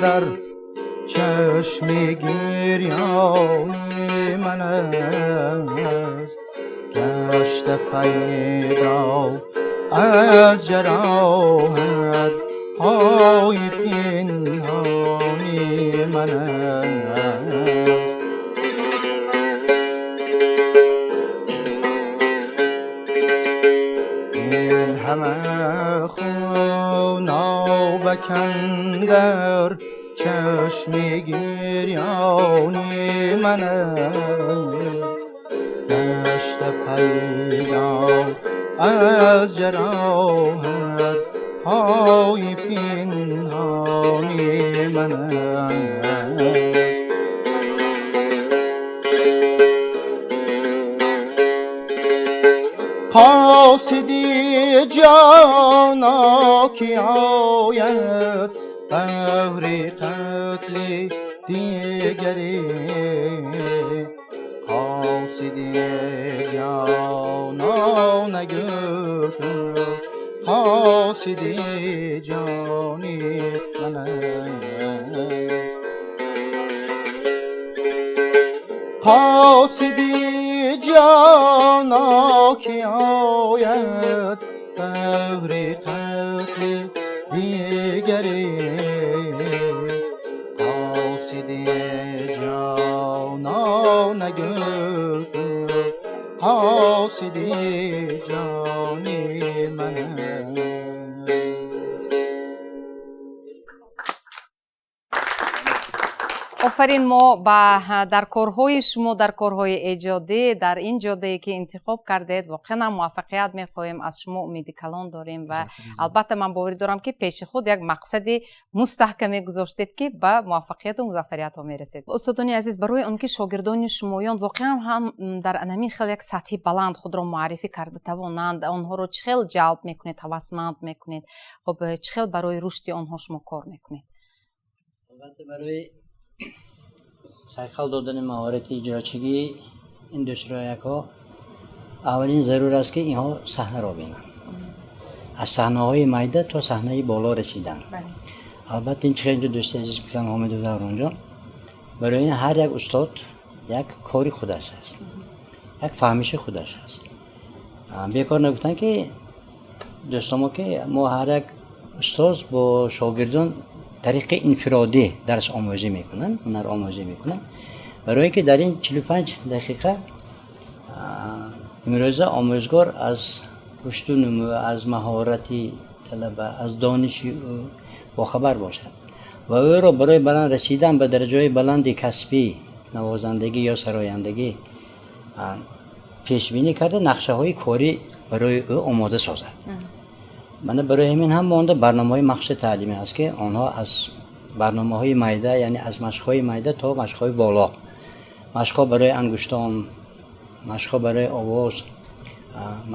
Дар чашми است، گشته پیدا از جراحت های پنهانی من است. این همه خونابک اندر چشم گریانی من است، گشته پیدا از جراحت های پنهانی من است. قاصدی جانا کی آید بهر قتل دیگری، قاصدی جانا نگو قاصدی جانی من است. قاصدی جانا کی آید بهر قتل دیگری، قاصدی جانا نگو قاصدی جانی من. Офарин, мо ба дар корҳои шумо, дар корҳои эҷодӣ, дар ин ҷодае ки интихоб кардед, воқеан ҳам муваффақият мехоҳем, аз шумо умеди калон дорем ва албатта ман боварӣ дорам, ки пеши худ як мақсади мустаҳкаме гузоштед, ки ба муваффақияту музаффариятҳо мерасед. Устодони азиз, барои он ки шогирдони шумоён воқеан ҳам дар анамин хел як сатҳи баланд худро муаррифӣ карда тавонанд, онҳоро чӣ хел ҷалб мекунед, ҳавасманд мекунед? Хуб, чӣ хел барои рушди онҳо шумо кор мекунед? Албатта, барои сайқал додани маҳорати иҷрочигии ин дӯстроякҳо аввалин зарур аст, ки инҳо саҳнаро бинанд, аз саҳнаҳои майда то саҳнаи боло расидан. Албатта, ин чӣ хел дӯсти азиз гуфтан, Ҳомиду Давронҷон, барои ин ҳар як устод як кори худаш аст, як фаҳмиши худаш аст. Бекор нагуфтанд, ки дӯстомо, ки мо ҳар як устоз бо шогирдон тариқи инфиродӣ дарс омӯзӣ мекунанд, ҳунар омӯзӣ мекунанд, барои ин ки дар ин 45 дақиқа имрӯза омӯзгор аз рушду нумӯ, аз маҳорати талаба, аз дониши ӯ бохабар бошад ва ӯро барои баланд расидан ба дараҷаҳои баланди касбӣ, навозандагӣ ё сарояндагӣ пешбинӣ карда, нақшаҳои корӣ барои ӯ омода созад. Мана барои ҳамин ҳам монда барномаҳои махсуси таълимӣ аст, ки онҳо аз барномаҳои майда, яъне аз машқҳои майда то машқҳои воло, машқҳо барои ангуштон, машқҳо барои овоз,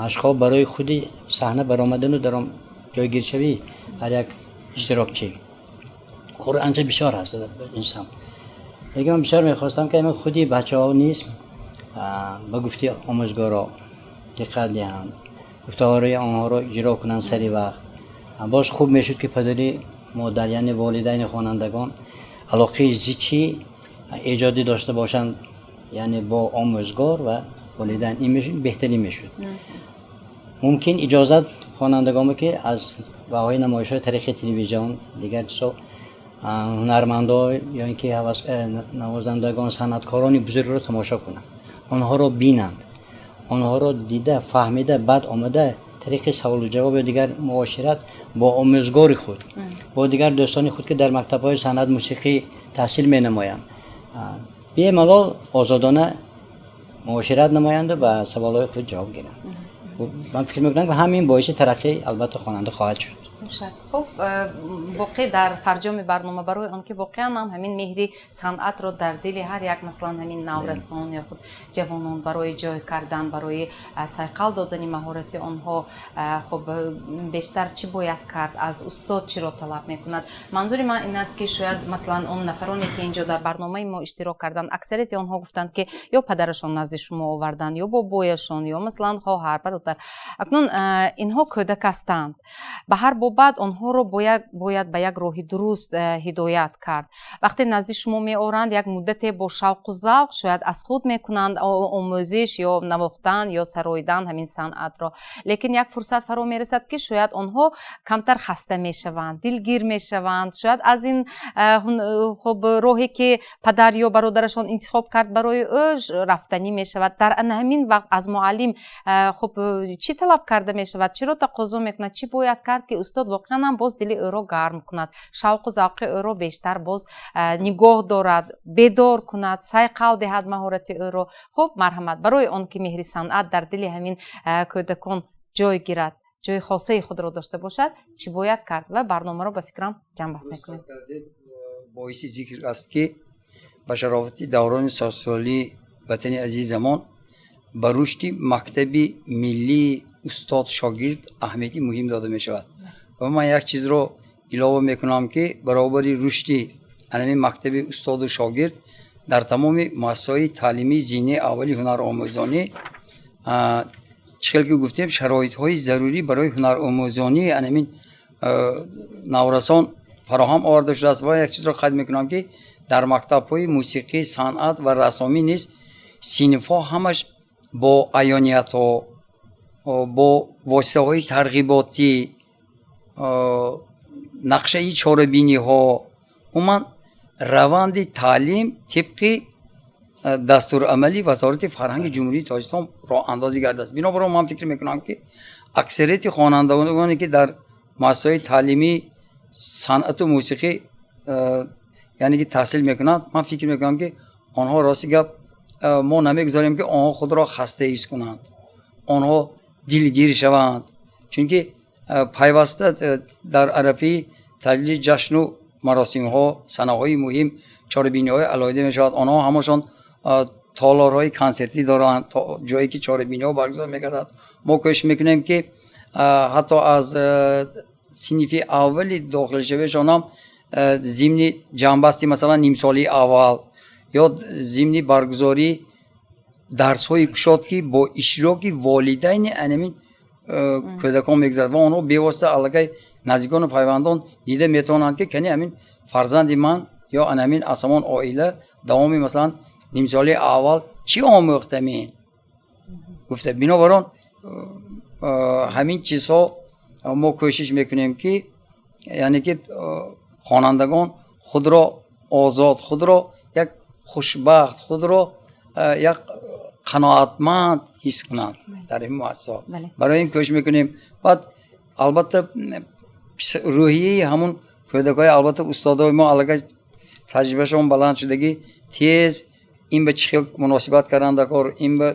машқҳо барои худи саҳна баромадану дар он ҷойгиршавӣ ҳар як иштирокчӣ. Кор анча бисёр ҳаст ин самт. Лекин ман бисёр мехостам, ки худи бачаҳо низ ба гуфти омӯзгоро диққат диҳанд, гуфтаҳои онҳоро иҷро кунанд сари вақт. Боз хуб мешуд, ки падари модар, яъне волидайни хонандагон, алоқаи зичи эҷодӣ дошта бошанд, яъне бо омӯзгор ва волидайн, ин мешуд беҳтарин мешуд. Мумкин иҷозат хонандагон, ки аз баҳои намоишҳои тариқи телевизион, дигар чизо, ҳунармандо ё ин ки навозандагон, санъаткорони бузургро тамошо кунанд, онҳоро бинанд, онҳоро дида, фаҳмида, баъд омада тариқи саволу ҷавоб ё дигар муошират бо омӯзгори худ, бо дигар дӯстони худ, ки дар мактабҳои санъат мусиқӣ таҳсил менамоянд, бемалол озодона муошират намоянду ба саволҳои худ ҷавоб гиранд. Ман фикр мекунам, ки ҳамин боиси тараққӣ албатта хонанда хоҳад шуд. Бошад. Хуб, боқӣ дар фарҷоми барнома, барои он ки воқеан ҳам ҳамин меҳри санъатро дар дили ҳар як, масалан, ҳамин наврасон ё худ ҷавонон барои ҷой кардан, барои сайқал додани маҳорати онҳо, хуб, бештар чӣ бояд кард, аз устод чиро талаб мекунад? Манзури ман ин аст, ки шояд, масалан, он нафароне ки инҷо дар барномаи мо иштирок карданд, аксарияти онҳо гуфтанд, ки ё падарашон назди шумо оварданд, ё бобояшон, ё, масалан, хоҳар, бародар. Акнун инҳо кӯдак ҳастанд, ба ҳар боб Табобат онҳоро бояд ба як роҳи дуруст ҳидоят кард. Вақте назди шумо меоранд, як муддате бо шавқу завқ шояд аз худ мекунанд омӯзиш ё навохтан ё сароидан ҳамин санъатро, лекин як фурсат фаро мерасад, ки шояд онҳо камтар хаста мешаванд, дилгир мешаванд, шояд аз ин хуб роҳе, ки падар ё бародарашон интихоб кард барои ӯ, рафтанӣ мешавад. Дар ана ҳамин вақт аз муаллим хуб чӣ талаб карда мешавад, чиро тақозо мекунад, чӣ бояд кард, ки устод воқеан ҳам боз дили ӯро гарм кунад, шавқу завқи ӯро бештар боз нигоҳ дорад, бедор кунад, сайқал диҳад маҳорати ӯро? Хуб, марҳамат, барои он ки меҳри санъат дар дили ҳамин кӯдакон ҷой гирад, ҷои хосаи худро дошта бошад, чӣ бояд кард? Ва барномаро, ба фикрам, ҷамъбаст мекунем. Боиси зикр аст, ки ба шарофати даврони социалии ватани азизамон ба рушди мактаби миллии устод шогирд аҳамияти муҳим дода мешавад. Ва ман як чизро илова мекунам, ки баробари рушди анами мактаби устоду шогирд дар тамоми муассисаҳои таълимии зинаи аввали ҳунаромӯзонӣ, чӣ хел ки гуфтем, шароитҳои зарурӣ барои ҳунаромӯзонии анамин наврасон фароҳам оварда шудааст. Ва як чизро қайд мекунам, ки дар мактабҳои мусиқӣ, санъат ва рассомӣ низ синфҳо ҳамаш бо аёниятҳо, бо воситаҳои тарғиботӣ, нақшаи чорабиниҳо, умуман раванди таълим тибқи дастурамали Вазорати фарҳанги Ҷумҳурии Тоҷикистон роҳандозӣ гардааст. Бинобар он ман фикр мекунам, ки аксарияти хонандагоне, ки дар муассисаҳои таълимии санъату мусиқӣ, яъне ки таҳсил мекунанд, ман фикр мекунам, ки онҳо, рости гап, мо намегузорем, ки онҳо худро хаста ҳис кунанд, онҳо дилгир шаванд, чунки пайваста дар арафаи таҷлили ҷашну маросимҳо, санаҳои муҳим чорабиниҳои алоҳида мешавад. Онҳо ҳамашон толорҳои консертӣ доранд, ҷое ки чорабиниҳо баргузор мегардад. Мо кӯшиш мекунем, ки ҳатто аз синфи аввали дохилшавиашонам зимни ҷамъбасти, масалан, нимсолии аввал ё зимни баргузории дарсҳои кушод, ки бо иштироки волидайни анамин кӯдакон мегузарад ва онҳо бевосита аллакай наздикону пайвандон дида метавонанд, ки кани ҳамин фарзанди ман ё анамин аз ҳамон оила давоми, масалан, нимсолии аввал чӣ омӯхтамин гуфта. Бинобар он ҳамин чизҳо мо кӯшиш мекунем, ки яъне ки хонандагон худро озод, худро як хушбахт, худро як қаноатманд ҳис кунанд дар ин муассисаҳо. Барои ин кӯшиш мекунем. Баъд, албатта, рӯҳияи ҳамун кӯдакҳои, албатта, устодои мо аллакай таҷрибашон баланд шудагӣ, тез ин ба чӣ хел муносибат кардан дар кор, ин ба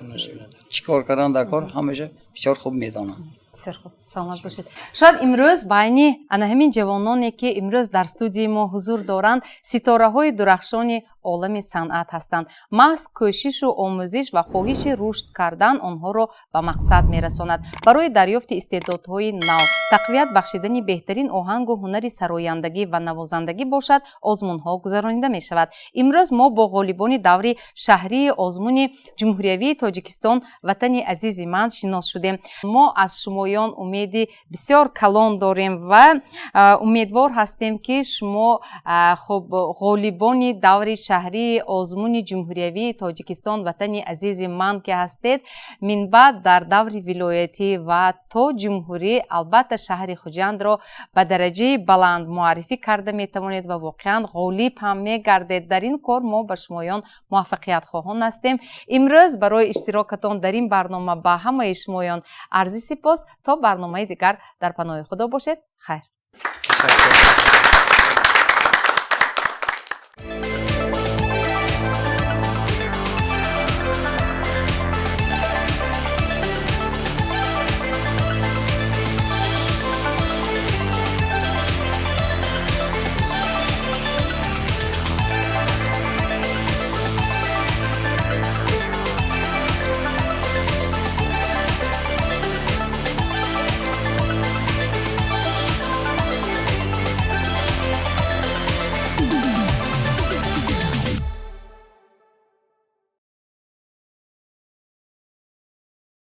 чӣ кор кардан дар кор, ҳамаша бисёр хуб медонанд. Бисёр хуб, саломат бошед. Шояд имрӯз байни ана ҳамин ҷавононе, ки имрӯз дар студияи мо ҳузур доранд, ситораҳои дурахшони олами санъат ҳастанд. Маҳз кӯшишу омӯзиш ва хоҳиши рушд кардан онҳоро ба мақсад мерасонад. Барои дарёфти истеъдодҳои нав, тақвият бахшидани беҳтарин оҳангу ҳунари сарояндагӣ ва навозандагӣ бошад, озмунҳо гузаронида мешавад. Имрӯз мо бо ғолибони даври шаҳрии озмуни ҷумҳуриявии Тоҷикистон «Ватани азизи ман» шинос шудем. Мо аз шумоён умеди бисёр калон дорем ва умедвор ҳастем, ки шумо хуб ғолибони даври шаҳрии озмуни ҷумҳуриявии Тоҷикистон «Ватани азизи ман» ки ҳастед, минбаъд дар даври вилоятӣ ва то ҷумҳурӣ албатта шаҳри Хуҷандро ба дараҷаи баланд муаррифӣ карда метавонед ва воқеан ғолиб ҳам мегардед. Дар ин кор мо ба шумоён муваффақиятхоҳон ҳастем. Имрӯз барои иштирокатон дар ин барнома ба ҳамаи шумоён арзи сипос. То барномаи дигар дар паноҳи Худо бошед. Хайр.